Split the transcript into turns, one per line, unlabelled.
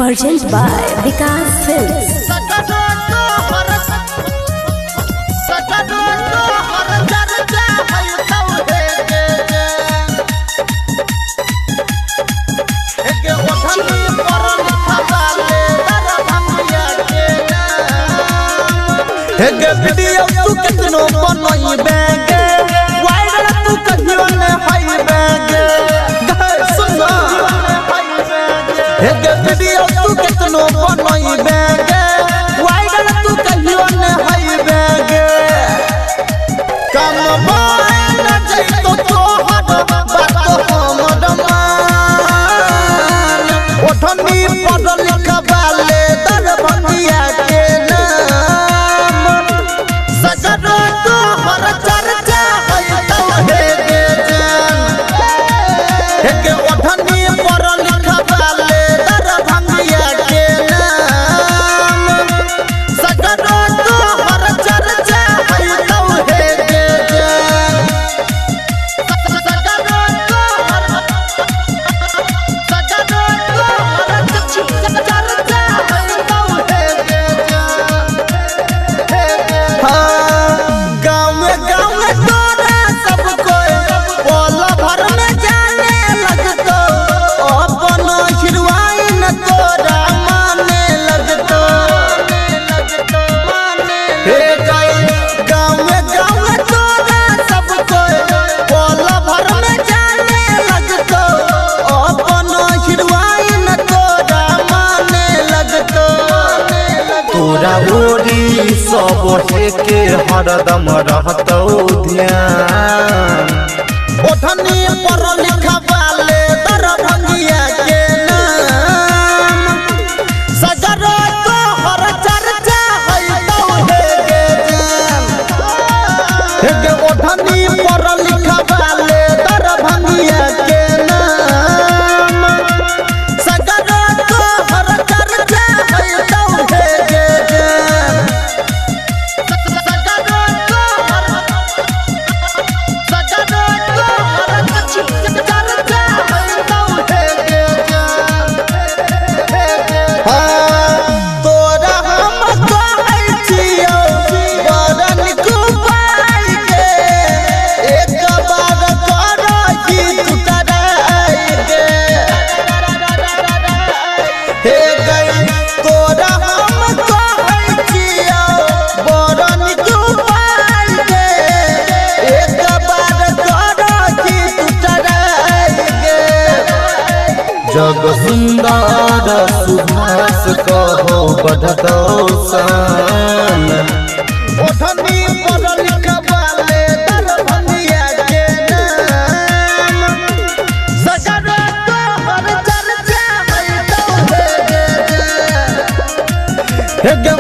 Present by Vikas Films.
Video तू कितनो बनई बैंगे वायरल तू कहियो ने हई बैंगे सुन हे वीडियो तू कितनो बनई बैंगे वायरल तू कहियो ने हई बैंगे कम बन जइतो तोहर बात हमर मान ओठनी पर लिखवाले दरभंगिया के नाम सगरो तोहर चर्चा होइतौ हे गे जान हे गे ओठनी पर लिखवाले दरभंगिया के नाम सगरो तोहर चर्चा होइतौ हे गे जान सगरो तोहर सगरो तोहर चर्चा होइतौ हे गे जान। गाँव गाँव तोरा सब कोई पल भर में जाने लगतो अपन हिरवाइन तोरा माने लगतो हे गाँव गाँव तोरा सब कोई पल भर में जाने लगतो अपन हिरवाइन तोरा माने लगतो
तोरा ओरी सब के हरदम रहतौ ध्यान।
ओठनी पर लिखवाले दरभंगिया के नाम सगरो तोहर चर्चा होइतौ हे गे जान हे गे ओठनी पर लिखवाले दरभंगिया के नाम सगरो तोहर चर्चा होइतौ हे गे जान सगरो तोहर तोरा हम कहै छियौ बड़ नीक उपाय गे एक बार करही तू कराय गे हे गई तोरा हम कहै छियौ बड़ नीक उपाय गे एक बार करही तू कराय गे
जग सुंदर सुभाष कहो बढ़तौ शान।
ओठनी पर लिखवाले दरभंगिया के नाम सगरो तोहर चर्चा होइतौ हे गे जान। हे गे